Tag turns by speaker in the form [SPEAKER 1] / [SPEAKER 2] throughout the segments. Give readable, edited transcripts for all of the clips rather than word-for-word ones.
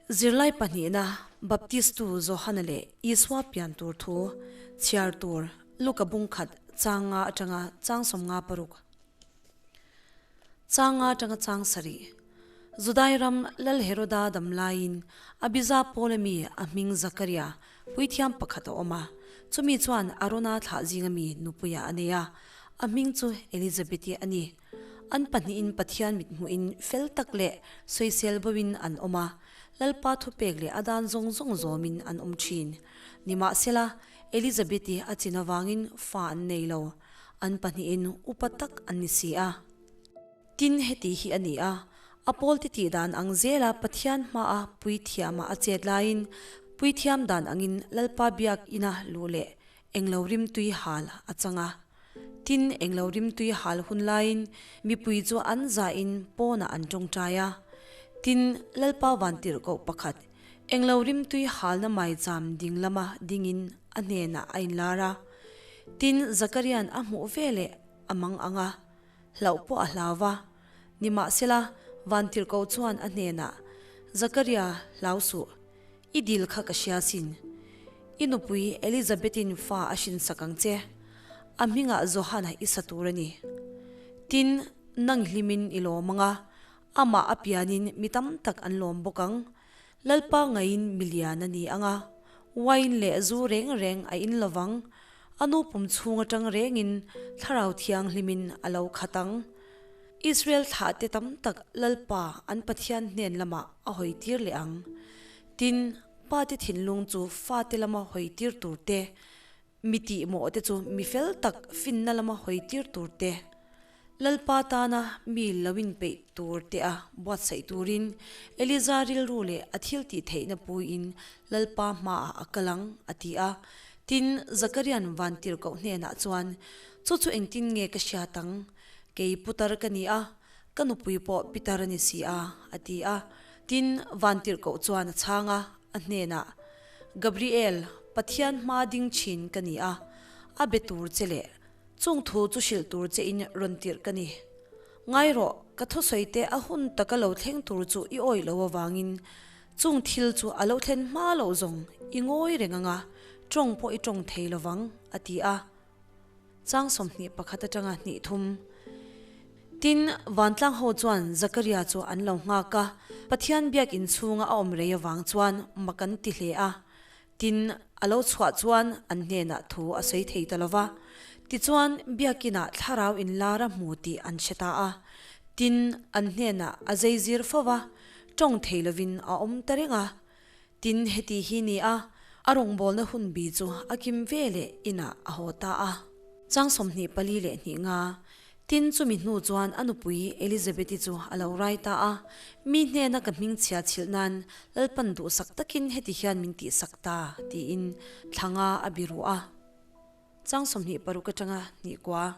[SPEAKER 1] Zirlai pahnihna Baptistu Johana leh Isua pian tur thu chhiar tur Luka bung khat chang nga atanga chang 56. Chang nga atanga chang sarih. Judai ram Lal Heroda dam laiin Abija Paula mi a hming Zakaria puithiam pakhat a awm a, chumi chuan Arona thlah zinga mi nupuia a nei a, a hming chu Elizabeti a ni. An pahnihin Pathian mithmuhin fel tak leh sawisel boin an awm a, Lalpa thupek leh a dan zawng zawng zawmin an awm thin. Nimahsela, Elizabeth-i a chin avangin fa an nei lo. An pahnihin upa tak an ni si a. Tin, heti hi a ni a, a pawlte tih dan ang zela Pathian hmaa puithiama a chet laiin, puithiam dan angin Lalpa biak ina luh leh englo rimtui hal a chang a. Tin, englo rimtui hal hun laiin mipui chu an zahin pawnah an tawngtai a. Tin, Lalpa vantirhkoh pakhat, englo rimtui halna maicham ding lama dingin a hnenah a inlar a. Tin, Zakarian a hmuh veleh a mang ang a, hlauh pawh a hlau va. Nimahsela, vantirhkoh chuan a hnenah, Zakaria, hlau suh. I dil kha ka hria sin. I nupui Elizabethin fa a hrinsak ang che. A hmingah Johana i sa tur a ni. Tin, nang hlimin i lawm ang a, amah a pianin mi tam tak an lawm bawk ang. Lalpa ngaiin mi lian a ni ang a, wine leh zu reng reng a in lo vang. A nu pum chhung atang rengin Thlarau Thianghlimin a lo khat ang. Israel thlahte tam tak Lalpa an Pathian hnen lamah a hawi tir leh ang. Tin, pate thinlung chu fate lama hawi tir tur te, mi tihmawh te chu mi fel tak finna lama hawi tir tur te, Lalpa tana mi lo inpeih tur te a buatsaih turin Eliza rilru leh a thil tih theihna puiin Lalpa hmaah a kal ang, a ti a. Tin, Zakarian vantirhkoh hnenah chuan, Chu chu engtin nge ka hriat ang? Kei putar ka ni a, ka nupui pawh pitar a ni si a, a ti a. Tin, vantirhkoh chuan a chhang a, a hnenah, Gabriel, Pathian hma ding thin ka ni a, a be tur che leh chung thu chu hrilh tur che in rawn tirh ka ni. Ngai rawh, ka thusawi te a hun taka lo thleng tur chu i awih lo avangin chung thil chu a lo thlen hma loh zawng i ngawi reng ang a, tawng pawh i tawng thei lovang, a ti a. Chang 21 atanga hnih thum. Tin, vantlang ho chuan Zakaria chu an lo nghak a, Pathian biakinn chhunga a awm rei avang chuan mak an ti hle a. Tin, a lo chhuah chuan an hnenah thu a sawi thei ta lo va. Tichuan, biakinah thlarau inlar a hmu tih an hre ta a. Tin, an hnenah a zeizir fo va, tawng thei lovin a awm ta reng a. Tin, heti hi ni a, a rawngbawlna hun bi chu a kim ve leh inah a haw ta a. Chang 24 leh hnih nga, Tin, chumi hnu chuan a nupui Elizabeth-i chu a lo rai ta a, Mi hnena ka hming chhia chhilh nan Lalpan duhsak takin heti hian min tihsak ta, tiin thla nga a biru a. Chang 26 atanga hnih kua.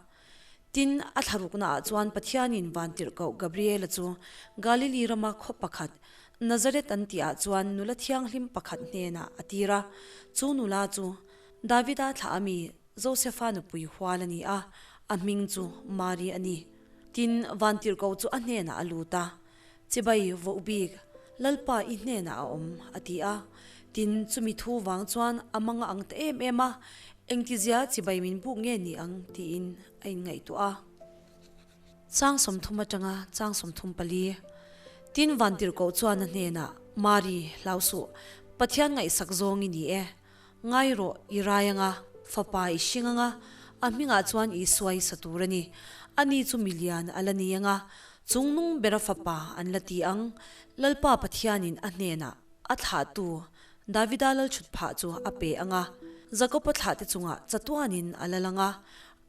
[SPEAKER 1] Tin, a thlaruknaah chuan Pathianin vantirhkoh Gabriela chu Galili rama khaw pakhat, Nazareth an tihah chuan nula thianghlim pakhat hnenah a tir a. Chu nula chu Davida thlah ami Josefa nupui hual a ni a, a hming chu Mari a ni. Tin, vantirhkoh chu a hnenah a lut a, Chibai vohbik, Lalpa i hnenah a awm, a ti a. Tin, chumi thu vang chuan a mang a ang ta em em a, Engtizia chibai min buk nge ni ang? tiin a inngaihtuah a. Chang 30 atanga chang 34. Tin, vantirhkoh chuan a hnenah, Mari, hlau suh, Pathian ngaihsak zawng i ni e. Ngai rawh, i rai anga, fapa i hring anga, a hmingah chuan Isua i sa tur a ni. Ani chu milian a la ni anga, chungnung bera fapa an la ti ang. Lalpa Pathianin a hnenah a thlahtu Davida lalchhut phah chu a pe anga, Jakoba thlahte chungah chatuanin a lal anga,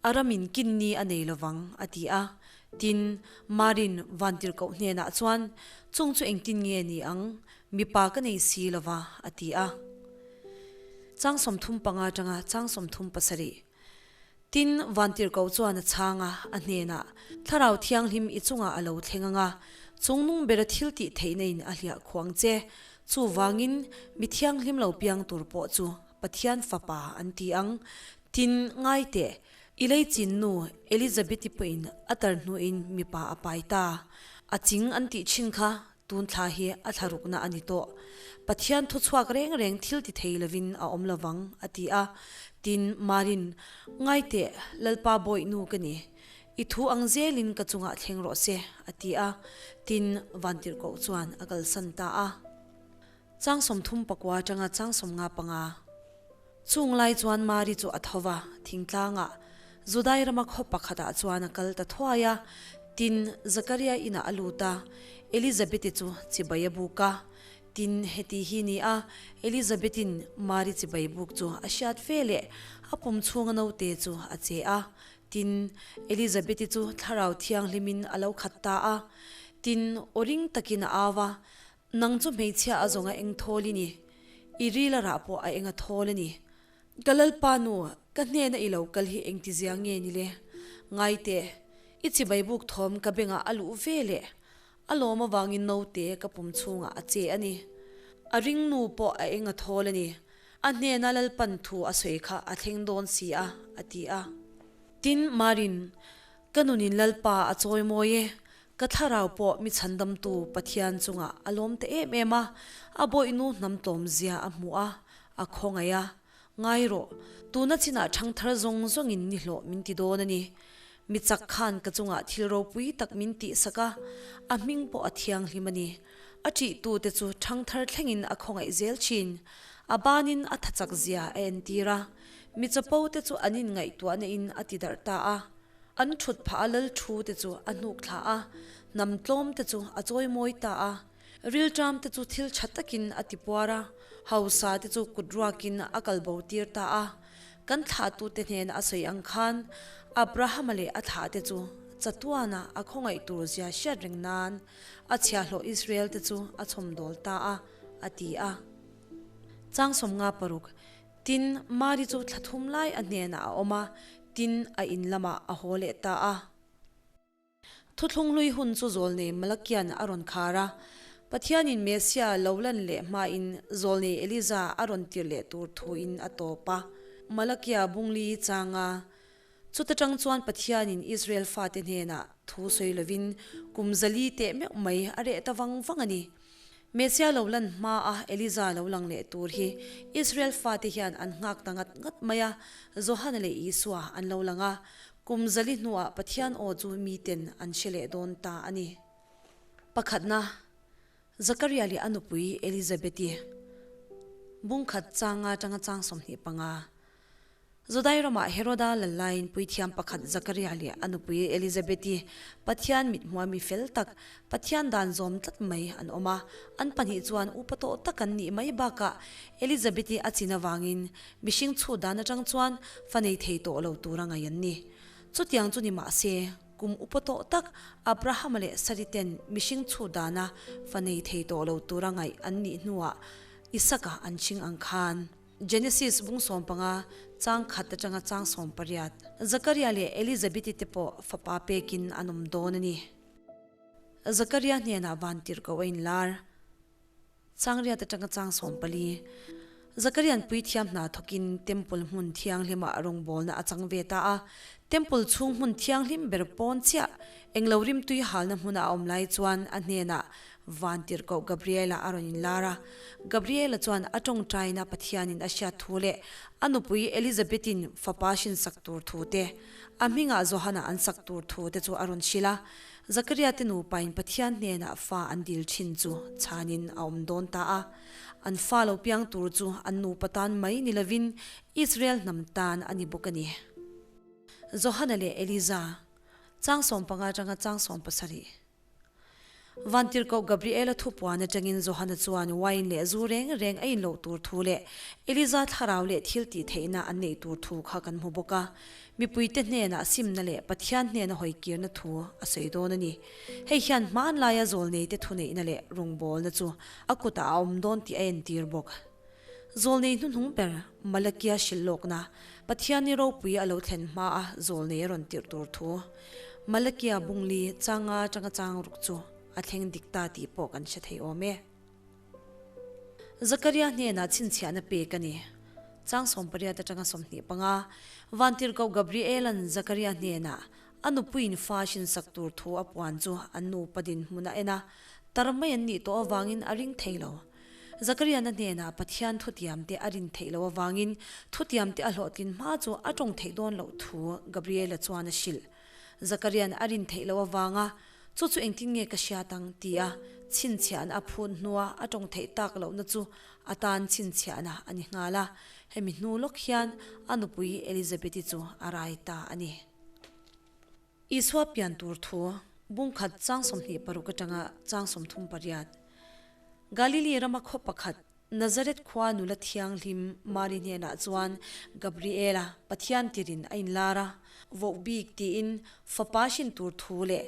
[SPEAKER 1] a ramin kinni a nei lovang, a ti a. Tin, Marin vantirhkoh hnenah chuan, Chung chu engtin nge ni ang? Mipa ka nei si lo va, a ti a. Chang 35 atanga chang 37. Tin, vantirhkoh chuan a chhang a, a hnenah, Thlarau Thianghlim i chungah a lo thleng ang a, chungnung bera thil tih theihna in a hliah khuang che. Chuvangin, mi thianghlim lo piang tur pawh chu Pathian Fapa an ti ang. Tin, ngai teh, i lei chin nu Elizabeth-i pawhin a tar hnuin mipa a pai ta. A ching an tih thin kha. Tun thla hi a thla rukna a ni tawh. Pathian thuchhuak reng reng thil ti thei lovin a awm lovang, a ti a. Tin, Marin, Ngai teh, Lalpa bawihnu ka ni. I thu ang zelin ka chungah thleng rawh se, a ti a. Tin, Vantirhkoh chuan a kalsan ta a. Chang 34 atanga chang 55. Chung lai chuan Mari chu a tho va, thingtlangah Judai rama khaw pakhatah chuan a kal ta thuai a. Tin, Zakaria inah a lut a, Elizabeti chu chibai a buk a. Tin, heti hi ni a, Elizabetin Mari chibai buk chu a hriat ve leh a pum chhunga naute chu a che a. Tin, Elizabeti chu Thlarau Thianghlimin a lo khat ta a. Tin, aw ring takin a au va, Nang chu hmeichhia a zawnga eng thawl i ni. I ril a rah pawh a eng a thawl a ni. Ka Lalpa nu, ka hnena i lo kal hi engtizia nge ni le? Ngai teh, i chibai buk thawm ka bengah a luh ve leh. A lawm avangin naute ka pum chhungah a che a ni. A ring nu pawh a eng a thawl a ni. A hnena Lalpan thu a sawi kha a thleng dawn si a, a ti a. Tin, Marin, ka nunin Lalpa a chawi mawi e, Ka thlarau pawh mi chhandamtu Pathian chungah a lawm ta em em a, a bawihnu hnam tlawmzia a hmuh a, a khawngaih a. Ngai rawh, tuna chinah ṭhangthar zawng zawngin ni hlawh min ti dawn a ni. Mi chak khan ka chungah thil ropui tak min tihsak a, a hming pawh a thianghlim a ni. A ṭihtute chu ṭhangthar thlengin a khawngaih zel ṭhin. A banin a thachakzia a entir a, mi chapote chu an inngaihtuahna in a tidarh ta a. An thut phah a lal thu te chu a hnuk thla a, hnam tlawm te chu a chawi mawi ta a, rilṭam te chu thil tha takin a ti puar a, hausa te chu kut ruakin a kal bo tir ta a. Kan thlahtute hnena a sawi ang khan Abrahama leh a thlah te chu chatuana a khawngaih tur zia hriat reng nan a chhiahhlawh Israel te chu a chhawmdawl ta a, a ti a. Chang 56. Tin, Mari chu thla thum lai a hnenah a awm a, tin, a in lamah a haw leh ta a. Thuthlung hlui hun chu Zawlnei Malakian a rawn khar a, Pathianin Mesia lo lan leh hmain Zawlnei Eliza a rawn tir leh tur thuin a tawp a. Malakia bungli changa chuta tang chuan Pathianin Israel fate hnenah thu sawi lovin kum zali teh meuh mai a reh ta vang vang a ni. Mesia lo lan hma a Eliza lo lang leh tur hi Israel fate hian an nghak ta ngat ngat mai a, Johana leh Isua an lo lang a, kum zali hnuah Pathian aw chu miten an hre leh dawn ta a ni. Pakhatna, Zakaria leh a nupui Elizabeti, bungkhat changa tanga chang 25. Judai ramah Heroda lal laiin puithiam pakhat Zakaria leh a nupui Elizabeti, Pathian mithmuah mi fel tak, Pathian dan zawm tlat mai an awm a. An pahnih chuan upa tawh tak an nih mai bakah Elizabeti a chin avangin mihring chhut dan atang chuan fa nei thei tawh lo tura ngaih an ni. Chutiang chu ni mah se, kum upa tawh tak Abrahama leh Sari ten mihring chhut dana fa nei thei tawh lo tura ngaih an nih hnuah Isaka an ching ang khan, Genesis bung 15, chang khat atanga chang 18. Zakaria leh Elizabeti te pawh fapa pekin an awm dawn a ni. Zakaria hnenah van tirhkoh a inlar. Chang riat atanga chang 14. Zakarian puithiam hna thawkin Temple hmun thianghlimah rawngbawlna a chang ve ta a. Temple chhung hmun thianghlim ber pawn chiah englo rimtui halna hmuna a awm lai chuan a hnenah Vantirhkoh Gabriela a rawn inlar a. Gabriela chuan a tawngtaina Pathianin a hriat thu leh a nupui Elizabetin fapa hrin sak tur thu te, a hmingah Johana an sak tur thu te chu a rawn hrilh a. Zakaria te nupain Pathian hnenah fa an dil thin chu chhanin a awm dawn ta a. An fa lo piang tur chu an nupa tan mai ni lovin Israel hnam tan a ni bawk a ni. Johana leh Eliza, chang 15 atanga chang 17. Vantirhkoh Gabriela thupuan atangin Johana chuan wine leh zu reng reng a inloh tur thu leh Eliza thlarau leh thil tih theihna an neih tur thu kha kan hmu bawk a. Mipuite hnenah simna leh Pathian hnena hawikirna thu a sawi dawn a ni. Hei hian hmanlaia zawlneite thuneihna leh rawngbawlna chu a kutah a awm dawn tih a entir bawk. Zawlnei hnuhnung ber Malakia hrilh lawkna, Pathianni ropui a lo thlen hmaa zawlnei a rawn tirh tur thu, Malakia bungli changa atanga chang ruk chu a thleng dik ta tih pawh kan hre thei awm e. Zakaria hnenah chhinchhiahna pek a ni. Chang 18 atanga 25, Vantirhkoh Gabriela'n Zakaria hnenah a nupuiin fa hrinsak tur thu a puan chu an nupa dinhmun a en a. Tar mai an nih tawh avangin a ring thei lo. Zakariana hnenah Pathian thutiamte a rin theih loh avangin thutiamte a hlawhtlin hma chu a tawng theih dawn loh thu Gabriela chuan a hrilh. Zakarian a rin theih loh avanga chu chu engtin nge ka hriat ang tia chhinchhiahna a phut hnua a tawng theih tak lohna chu a tan chhinchhiahna a ni nghal a, hemi hnu lawk hian a nupui Elizabeth-i chu a rai ta a ni. Isua pian tur thu bungkhat chang 26 atanga chang 38. Galili rama khaw pakhat Nazareth khua nula thianghlim Mari hnenah chuan Gabriela Pathian tirin a inlar a, voh bik tiin fapa hrin tur thu leh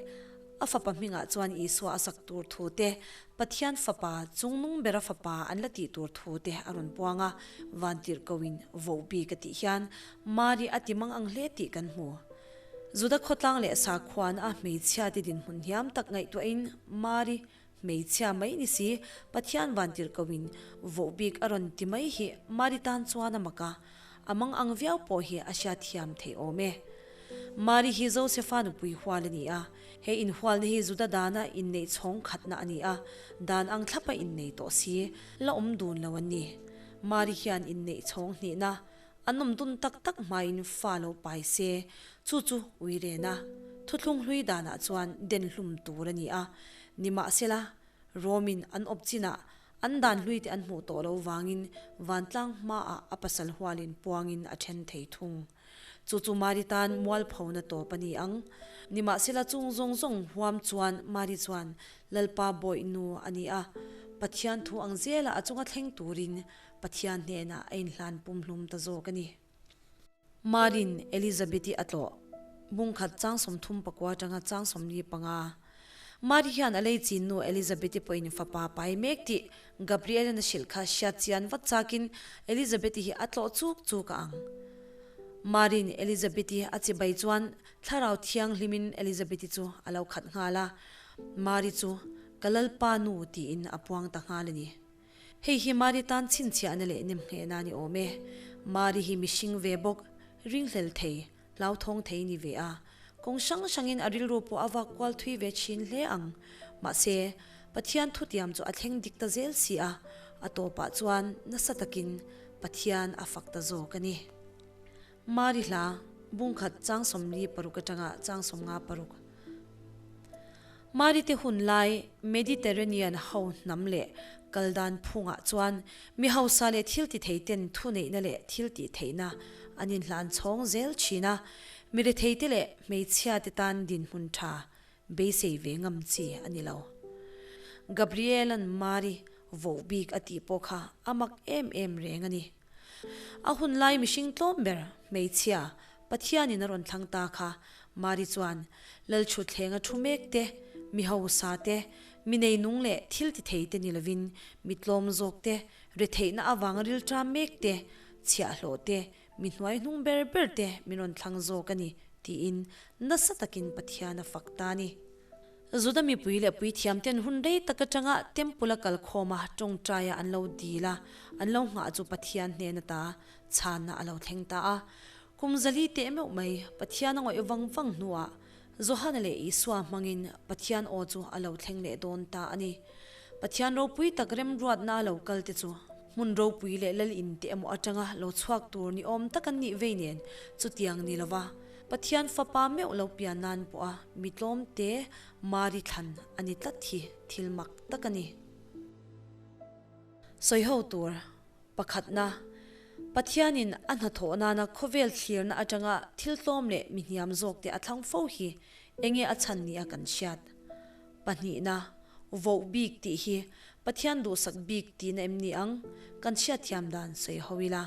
[SPEAKER 1] a fapa hmingah chuan Isua a sak tur thu te, Pathian fapa chungnung bera fapa an la tih tur thu te a rawn puang a, vantirhkoin voh bik a tih hian Mari a ti mang ang hle tih kan hmu. Juda khawtlang leh sakhuan a hmeichhia te dinhmun hniam tak ngaihtuahin Mari hmeichhia mai ni si Pathian vantirhkohin voh bik a rawn ti mai hi Mari tan chuan a mak a, a mang ang viau pawh hi a hriatthiam theih awm e. Mari hi Josefa nupui hual a ni a, he inhualna hi Juda dana inneih chhawng khatna a ni a, dan ang thlapa innei tawh si la awm dun lo an ni. Mari hian inneih chhawng hnihna An awm dun tak tak hmain fa lo pai se, chu chu ui ren a, thuthlung hlui danah chuan den hlum tur a ni a. Nimahsela, Romin an awp chinah an dan hluite an hmuh tawh lo vangin vantlang hmaah a pasal hualin puangin a then thei thung. Chu chu Mari tan mualphona tawp a ni ang. Nimahsela chung zawng zawng huam chuan Mari chuan Lalpa bawih nu a ni a, Pathian thu ang zela a chunga thleng turin Pathian hnenah a inhlan pumhlum ta zawk a ni. Marin Elizabeth-i a tlawh. Bungkhat chang 39 atanga chang 45. Mari hian a lei chin nu Elizabeth-i pawhin fapa pai mek tih Gabriel-a'n a hrilh kha hriat chian vat chakin Elizabeth-i hi a tlawh chuk chuk a ang. Marin Elizabeth-i a chibai chuan Thlarau Thianghlimin Elizabeth-i chu a lo khat nghal a, Mari chu ka Lalpa nu tiin a puang ta nghal a ni. Hei hi Mari tan chhinchhiahna leh nemnghehna a ni awm e. Mari hi mihring ve bawk, ringhlel thei, hlauthawng thei ni ve a. Kawng hrang hrangin a rilru pawh a vak kual thui ve thin hle ang. Mahse, Pathian thutiam chu a thleng dik ta zel si a, a tawpah chuan nasa takin Pathian a fak ta zawk a ni. Mari hla, bungkhat chang 46 atanga chang 56. Mari te hun lai Mediterranean ho hnam leh kal dan phungah chuan mi hausa leh thil ti thei ten thuneihna leh thil tih theihna an inhlan chhawng zel thin a, mi rethei te leh hmeichhia te tan dinhmun tha beisei ve ngam chi a ni lo. Gabriel-a'n Mari voh bik a tih pawh kha a mak em em reng a ni. A hun lai mihring tlawm ber, hmeichhia, Pathianin a rawn thlang ta kha, Mari chuan, Lalchhuthlenga thu mek te, mi hausa te, mi neinung leh thil ti thei te ni lovin, mi tlawm zawk te, retheihna avanga rilṭam mek te, chhiahhlawh te, mi hnuai hnung ber ber te min rawn thlang zawk a ni, tiin nasa takin Pathian a fak ta a ni. Juda mipui leh puithiamten hun rei tak atanga Temple-a kalkhawma tawngtaia an lo dil a, an lo nghah chu Pathian hnen ata chhanna a lo thleng ta a. Kum zali teh meuh mai Pathian a ngawih vang vang hnuah Johana leh Isua hmangin Pathian aw chu a lo thleng leh dawn ta a ni. Pathian ropui tak remruatna a lo kal te chu hmun ropui leh lal in te emaw atanga lo chhuak tur ni awm tak an nih vei nen chutiang ni lova Pathian fapa meuh lo pian nan pawha mi tlawm te Mari thlan a ni tlat hi thil mak tak a ni. Sawiho tur pakhatna, Pathianin a hnathawh nana khawvel thlirna atanga thil tlawm leh mi hniam zawkte a thlang fo hi enge a chhan nia kan hriat? Pahnihna, Voh bik tih hi Pathian duhsak bik tihna em ni ang? Kan hriatthiam dan sawiho ila.